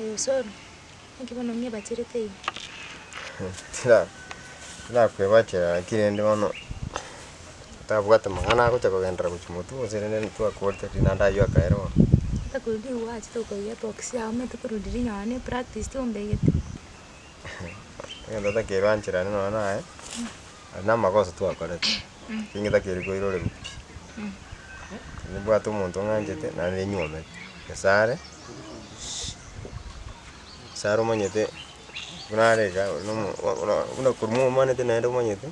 Aye Osoro, naki bono ng'ebacherete iga? Tira tirakwebachera lakini rende bono tabwate mang'ana agocha kogenderera gochia motwe gose rende ntwakorete riria naende aywo akaera bono. Ata korwa riria gwachete okoiywa ebox yao omanyete korwa riria nonye na epractice tombegete. Egento otakeire oancherane nonye naye, aria na amagoso twakorete, ekio ngetakeire koirorerwa pi. Nimbwate omonto ng'anchete naende ninyuomete, Nyasaye are, Nyasaye are omanyete buna are iga nomo buna korwa mwomanete naende omanyete,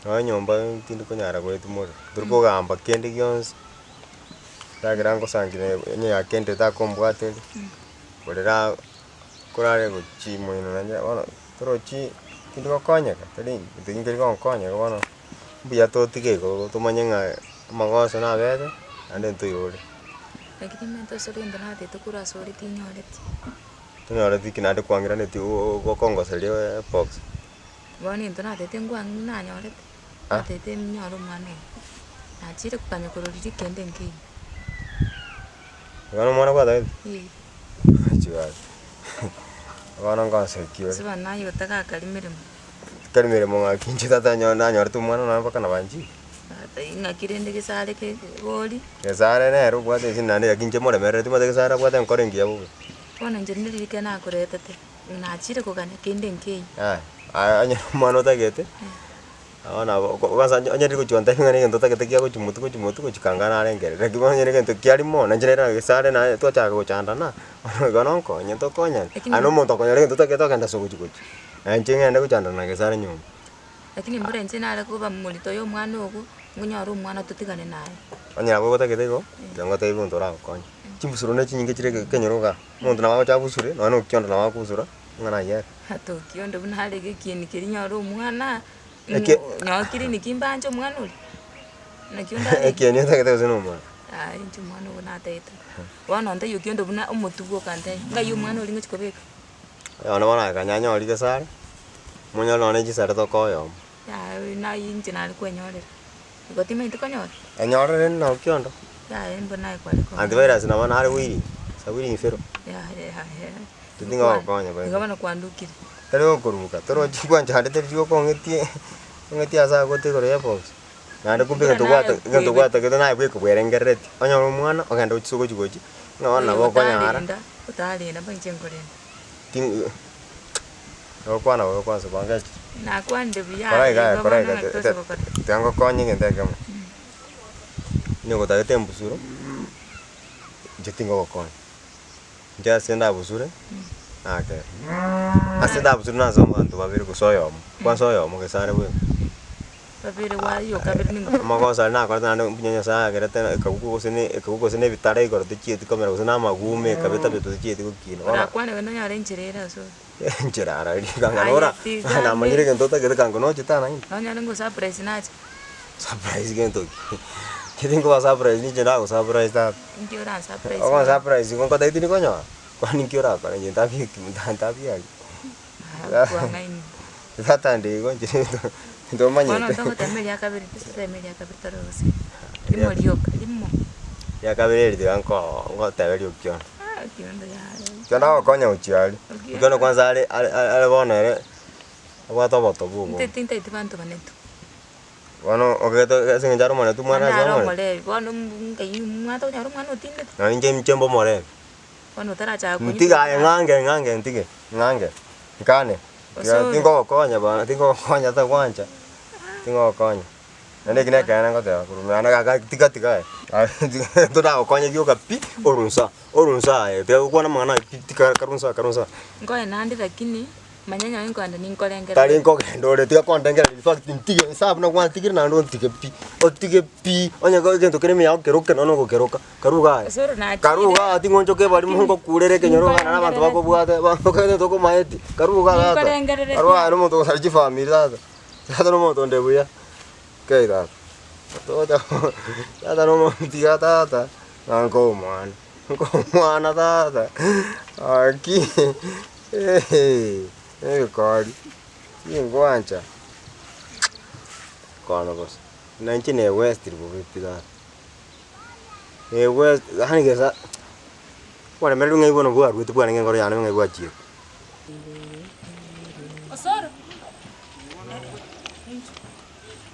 nonye nyomba tindi konyara goetumorera, tori kogamba kende gionsi, ekiagera ngosangi onye yakendire takombwateria, korera korare gochia moino naende bono torochi tindi gokonyeka tari gento nkeri gonkonyeka bono. Mbuya totige igo tomanye ng'a amagoso nabete, naende ntoirore. Lakini omanyete ase egento natete korwa ase ore tinyoreti. Tonyoreti ki naende kwang'iranetie okongoseria ebox. Bono egento natete nkwang'u nanyorete, Ah. natete nyore omwana oyo. Nachire koganya korwa riria kende nkeiyo. Igo na omwana gwatagete? Eh. Chigari. Bono ngonsekia ore. Ase bono naye otagakari meremo. Tari meremo ng'aki inche tata nyo nanyorete omwana nonye mpaka na banchire. Tata ing'aki rende gesare ke bori. Gesare nere obwate esini naende gaki inche moremerereti omanyete gesare abwate enkoro engiya bobe. Bono inche rinde riria ekero nakoretete, nachire kogania kende nkeiyo. Yaya, aya onye omwana otagete, bono nabo kwanza onye riri gochia gontebia ng'a negento otagete kiagochia motwe gochia motwe gochia kanga narengereri lakini bono onye negento kiarimo mono, inche nere gesare naye twachaka gochandana, bono igo nonkonye tokonyane, Lakini aye na omonto okonyora egento otagete ogenda ase ogochia gochia. Na inche ng'ende gochandana na Gesare nyomba. Lakini mbura inche nare koba morito ya omwana ogo, ngonyore omwana totigane naye. Onye nabo gotagete igo, tiga ngotebi omonto oragokonye. Chimbusuro ne chinyinge chire ekenyoro igaa, omonto nabo agocha abusure, nonya na okiondo nabo akobusura, ng'a naye ere. Ata okiondo buna are gekieni keria nyore omwana, Eke- noo clinic mbanche omwana oria, naki onde arenge. Ekieni otagete gose na omwana? Yaya inche omwana ogo natagete. Bono ntaiyo okiondo buna omotugo okantebia, ng'ai omwana oria ngochi kobeka. Bono bono aye kanya anyore gesare, monyore nonye ne chisare tokoa oyomo. Yaya oyo naye inche nare kwenyorera, igo timanyeti konyora? Enyorere rende na okiondo. Yaya mbuna naye kware konyora. Antivirus nabo nare wiri, sabiri mfero. Yaya yaya. Tinga gokonya by the Igo way. bono kwandukire. Tari gokoruka, torochi kwanchandete riria okong'etie ong'etie ase agote igoro ya ebox. Naende kumbe Mbuna egento naye gwata egento kwebete. gwatagete naye bweka bwerengereretie, onyore omwana ogende gochia gochi gochi, ng'a bono nabo okonyara. Otarenda, otarenda mpaka inche nkorende. Ting gokwana bobe kwansa kwangechire. Nakwanire buya Kora iga aye, igo kora bono iga ng'aki te- tosa te- gokora. tiga ngokonye egento ekemo, onye gotagete embusuro, inche tingogokonya, inche ase ndabusure, nakere. Ase ndabusure nase abanto babere gose oyomo, kwansa oyomo gese are bweka. Babere gwayoka kabere ning'o? Amagoso aria nakorete naende mbuya Nyasaye agerete ekaguka gose ne ekaguka gose na ebitare igoro tichieti komera gose na amagume ekabeta-beta tichieti gokina bono. Orakwane gose nonyore enchera ere ase ore. Enchera ara riria kanga Aye nora tiga namanyire ande. egento otagete kanga nochete aa naende. Nonyore ngo surprise nache. Surprise gento ki? Inche tinkoba surprise ninche nago surprise tata. Inki ora surprise Ogo bono? surprise igo nkotaeti nikonyora, kwani nki orakore inche ntabieki ntabiaki. Aa kwang'aini. Tata ande igo inche Bono ntomanyete. togotema eria kabere toteme eria kabere tore gose rimo rioka rimo. Eria kabere eri tiga nko ngoteberia okiondo. Ah okiondo yaya. Okiondo agokonya gochia aria, okiondo kwanza are are are bono ere abwate obotobu obonge. Intwe tintaeti banto banetu. Bono ogete ase eng'encho are omonetu mwana Naende ase are omonetu. omorebi bono ngai omwate onyore omwana otindete. Nonye inche inche mbe omorebi. Bono otarachaka konywa Ntige aye ng'ange ng'ange ntige, ng'ange, nkane, tiga Osoro. tingogokonya bana tingogokonya tagwancha, tingogokonya. Naende eki nekeene ngoteba korwa mwana gaka tiga tiga aye, toragokonye gioka pi, orunsa, orunsa aye, tiga gokwana amang'ana aywo pi tiga karunsa karunsa. Nkoe naende lakini. Manya nonye nkoenda ninkorengereria. Tari nkogenda ore, tiga kondengereria, in fact ntige nsa buna gwantigire naende ontige pi, otige pi, onye ko egento kere ime yao keroke nonya ogokeroka, karue iga aye. Osoro nachire. Karue iga aye ting'onchoka ebarimo ngokurere ekenyoro iga naende abanto bakobwate bakogenda tokomaeti, karue iga tata, Ninkorengereretie. karue aye na omonto ogosaria chifamiri tata, tata na omonto onde buya, kei tata, tocha tata na omonto tiga tata, na nkoe omwana, nkoe omwana tata, gaki. Ebikori, tingwancha kono bosa, na inche ne west bobe pi tata, ne west yaani gesa. Oboremereri ng'ai bono bwaruete bwarenge enkoro yane ng'ai bwachiete. Osoro,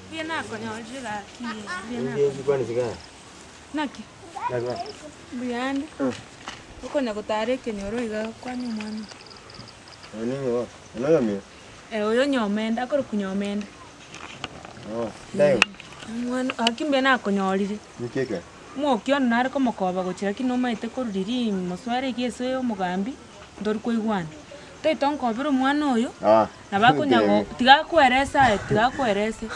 mbuya nakonyorire gaki, mbuya nakonyorire. Naki? Mbuyande, okonya gotara ekenyoro iga kwane omwana oyo. Eh, oyo nyomenda, akorokwa nyomenda. Omwana gaki mbuya nakonyorire. Omokia one nare komokoba gochia lakini nomaete korwa riria moswere iga ase omogambi, ntori koigwana. Taito nkobere omwana oyo, nabo akonya go tiga akoerese aye tiga akoerese.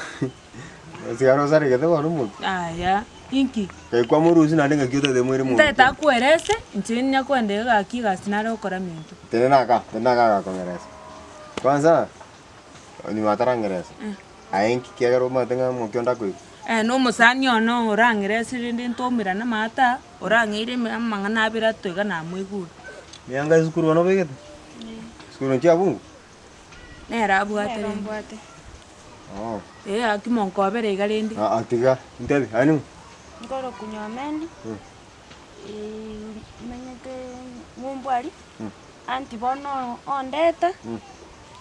Sigara osaregete bono omokia. Yaya, inki? Kai kwamorusia naende ng'aki otagete moire mokia. Ntaete akoerese, inche ninya koenda iga gaki egasi nare gokora minto. Tenena aka, tenena aka agakong'eresa. Kwanza, nyuma atarang'eresa, aye inki kiagera omanyete ng'a omokia onde akoigwa? Eh, na omosani one orang'erese rende ntoumerane amato aa, orang'eire ime amang'ana abere atato iga namoigure. Mianga esukuru bono obegete? Esukuru nchiabungu? Nere abwate rende. Ee gaki monkobere iga rende. Aa tiga, ntebi, aye ning'o? Nkorokwa Nyomenda, menyete ng'umbu aria, aunty bono ondeta,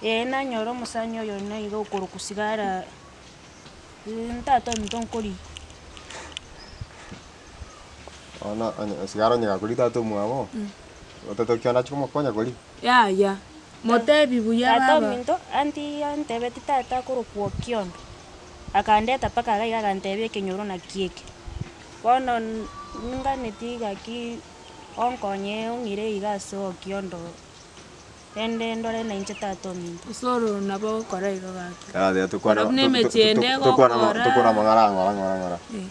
eh nanyora omosani oyo one iga okorokwa Sigara, tata ominto nkorigia. Bono onye Sigara onye gakorigia tata omwabo, otete okianda achie komokonya koria. Yaya, motebi buya Tata baba. ominto aunty antebeti tata akorokwa Okiondo, akandeta mpaka iga iga agantebia ekenyoro naki eke. Bono ninganeti gaki onkonye ong'ire iga ase Okiondo, rende ndore nainche tata ominto. Osoro nabo ogokora iga gaki. Karatebi tokwane Buna emechie ende tokwane egokora. tokwane amang'ana ng'ora ng'ora ng'ora. Eh.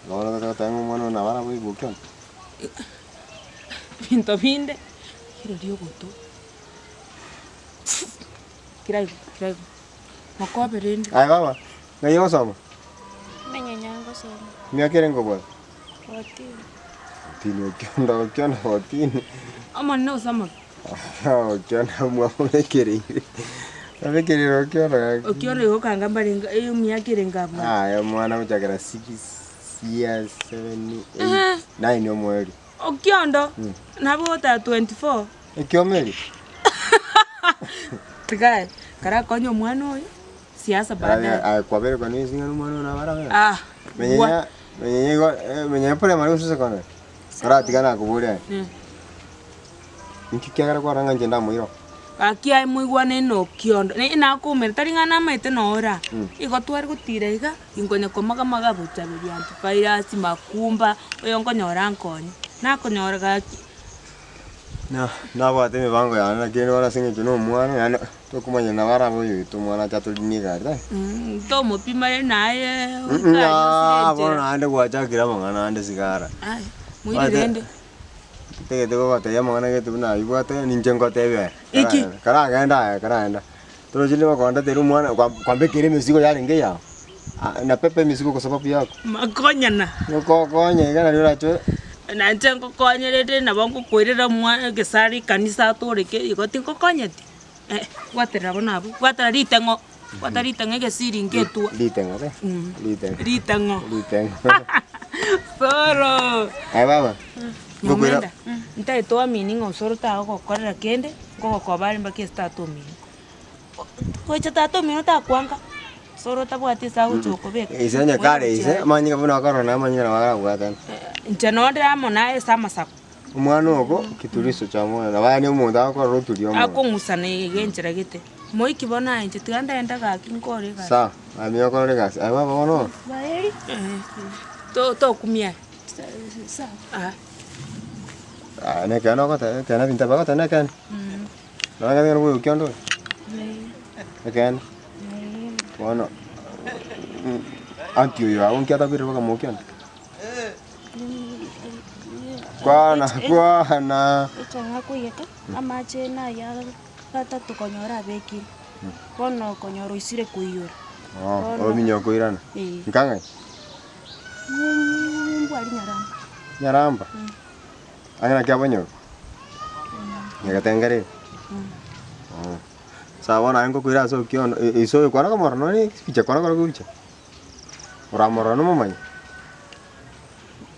Bono totebe ng'a omwana oyo nabo araboigwe Okiondo. Ebinto binde, rirorio ogoto, kera igo, kera igo, mokobe rende. Aye baba, ng'ai ogosoma? Emenyenya ngosoma. Emiaka ere nkobwate? Fourteen. Fourteen, okionda okionda fourteen. Omonene osoma ki? Okionda mwamobekereire, mwabekereire okionda gaki. Okionda igo kanga mbarenge emiaka ere nkabwate. Aye omwana gochakera six years, seven, eight, nine omoerio. Okiondo, nabo ogoteba 24. Ekiomeri. Tiga karakonye omwana oyo, siasa baadaye. Aye kwabere kwane ase ng'a omwana oyo nabo arabe. Ah, Menyenya menyenya igo menyenya primary gose secondary. Oratiga nakoboria aye. Inki kiagera kwarora ng'a inche ndamoira oo? Gaki aye moigwane na Okiondo, na nakoumera tari ng'a namaete noro aa, igo tware gotira iga. Inkonya komaga-maga bochaberia Antivirus, makumba, oyo nkonyora nkonye. Nakonyora gaki. Na nabwate emipango yane naki rende bono ase eng'encho na omwana yaani tokomanya nabo arabe oyoito omwana ache atorinie egari tari? Tomopima rende naye oike aria osire Aa bono enchera. naende gwachakire amang'ana ande sigara. Aya, moire rende. Ntagete gogotebia amang'ana gete buna aywo bwate ninche ngotebie aye. Iki? Karagenda aye karagenda. Torochi nigo okondeteire omwana kwa- kwambekire emesigo yarenge eyao, ah napepa emesigo kwa sababu yako. Makonyana. Ngokokonya iga nario orache Na inche ngokonyerete nabo ngokoirera omwana egesare ekanisa atoreke igo tingokonyeti, eh, bwaterera bono abwo, bwatera riteng'o, bwata riteng'o egesiri ngetwa. Riteng'o re, riteng'o. Riteng'o. Riteng'o. Soro. Aye baba, ngokoira. Nyomenda, ntaete oamini ng'a osoro tagogokorera kende, nkogokoba are mpaka ase tata omino. Gocha tata omino takwanga, soro otabwati ase agocha gokobeka. Ise onye kare ise, amanyinga buna akorora na amanyinga nabo arabwatane. Inche nonde amo naye ase amasako. Omwana oko, kituristo chia moyo, nabo yaani omonto agokorora oturia omoyo. Akong'usana iga enchera gete. Moiki bono aye inche tiga ndagende gaki nkore egasi. Sawa, aye mbuya okorora egasi, aye baba bono. Baeri. Tokumia aye. Sawa. Aye nekeene ogoteba, ekeene ebinto bagoteba nekeene. Nonya ng'a nigo oyokia onde oyo? Ekeene. Bono aunty oyo ago nki atakoirera bakamokia onde? Kwana kwana. Ekero akoiyeka, amache naye gatato konyora abekire, bono okonyora oisire koiyora. Oh, ominyoka koirana. Eh. Nkang'ai? Mbwari Nyaramba. Nyaramba? Ang'e naki abonyorwa? Nyagetengere? Oh. Sawa bono aye ngokoira ase okiondo ise oyo kwana komorora nonye epicha kwana kora gocha? Oramorora nomomanye?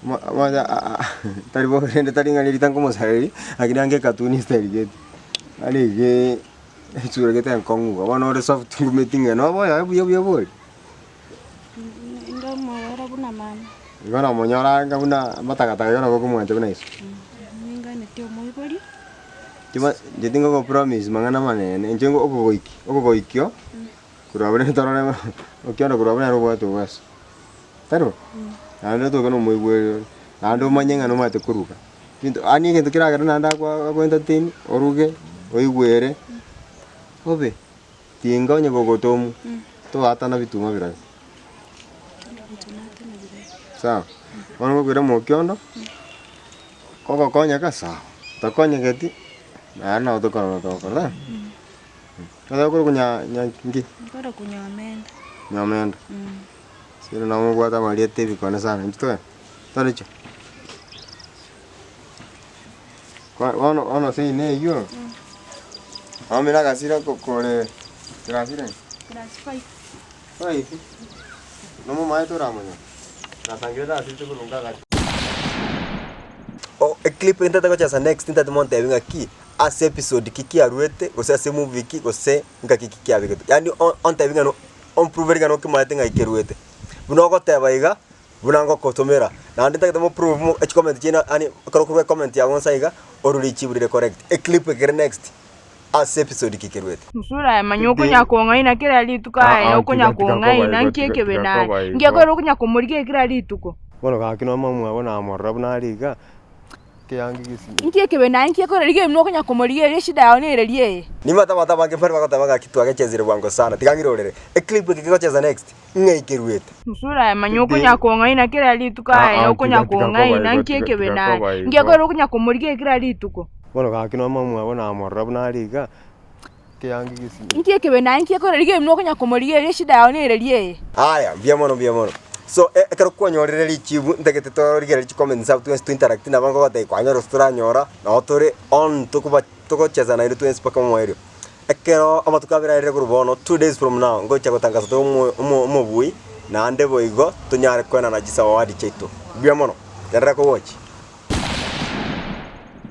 Moja tari bo rende tari ng'a nerita nkomosareria, lakini ange ekatuni style gete, yaani iga esura gete enkong'u igo, bono ore soft ngumeti ng'a nobe oyoye buya buya bori. Inde omororo buna mama. Igo nomonyora anga buna amatakataka igo nabo okomwancha buna iso. Ninganeti omoibori. Chima inche tingogopromise mang'ana amanene, inche okogoiki okogoikio, korwa abwo rende torore okionde korwa abwo nere obwate oboeso. Tari bo? Naende otoke na omoigweri ore, naende omanye ng'a nomanyete koruga. Ebinto yaani egento keragere naende akwa ako entertain, oruge, oigwere, obe, tinga onye gogotomwa, toatana bituma birobio. Sawa, bono ngokoira mokiondo, kogokonyeka sawa, tokonyegeti, naende nabo tokorora togokora sawa. Nabo okorokwa nya nya nki? Nkorokwa Nyomenda. Nyomenda. Sino nabo mobwate amarieta ebikone sana, inchuo togende, toreche. Kwa bono bono seino eywo, omena agasira ko kore class gani? Class five. Five? Nomomaete oramonyore? Nasangire nasirete korwa nka agacha. O eclip eye ntagete gochesa next ntagete montebi ng'aki ase episode ki kiaruete gose ase movie ki gose ngaki ki kiabegetwe. Yaani o- ontebi ng'a no ompruvere ng'a nokimaete ng'ai keruete. Buna ogoteba iga, buna ngokotomera, naende ntagete moprove mo chicomment chiaino yaani ekero okorwa ecomment yago nsa iga, orore richibu rire correct. Eclip ekere next ase episode ki keruete. Musura aye manya okonya kong'aina kera rituko aye okonya kong'aina nki ekebe naye nki ekero okonya komorigia kera rituko. Bono gaki nomomwabo namorora buna are iga. Ekeangi gesinyete. Inki ekebe naye inki ekore rigia buna okonya komorigereria eshida yao nere eye. Nimanyete abanto abange mbare bagoteba ng'aki twagechezire bwango sana, tiga ng'irorere eclip eke kegocheza next, ng'ai keruete. Musura aye manya okonya kong'aina kera rituko aye okonya kong'aina inki ekebe naye inki ekore okonya komorigereria kera rituko. Bono gaki nomomwabo namorora buna are iga, ekeangi gesinyete. Inki ekebe naye inki ekore rigia buna okonya komorigereria eshida yao nere eye. Aya, mbuya mono mbuya mono. So, e- ekero kwanyorire richibu ntagete torigererie chicomments abwo twensi tointeract nabo ngogotebia kwanyora gose toranyora, nabo tore on tokoba togocheza naende twensi mpaka omoerio. Ekero amatuko abere aerire korwa bono, 2 days from now, ngocha gotangasa tore omo omo omobui, naende boigo tonyare koenana chisawadi chiaito. Mbuya mono, genderera kowatch.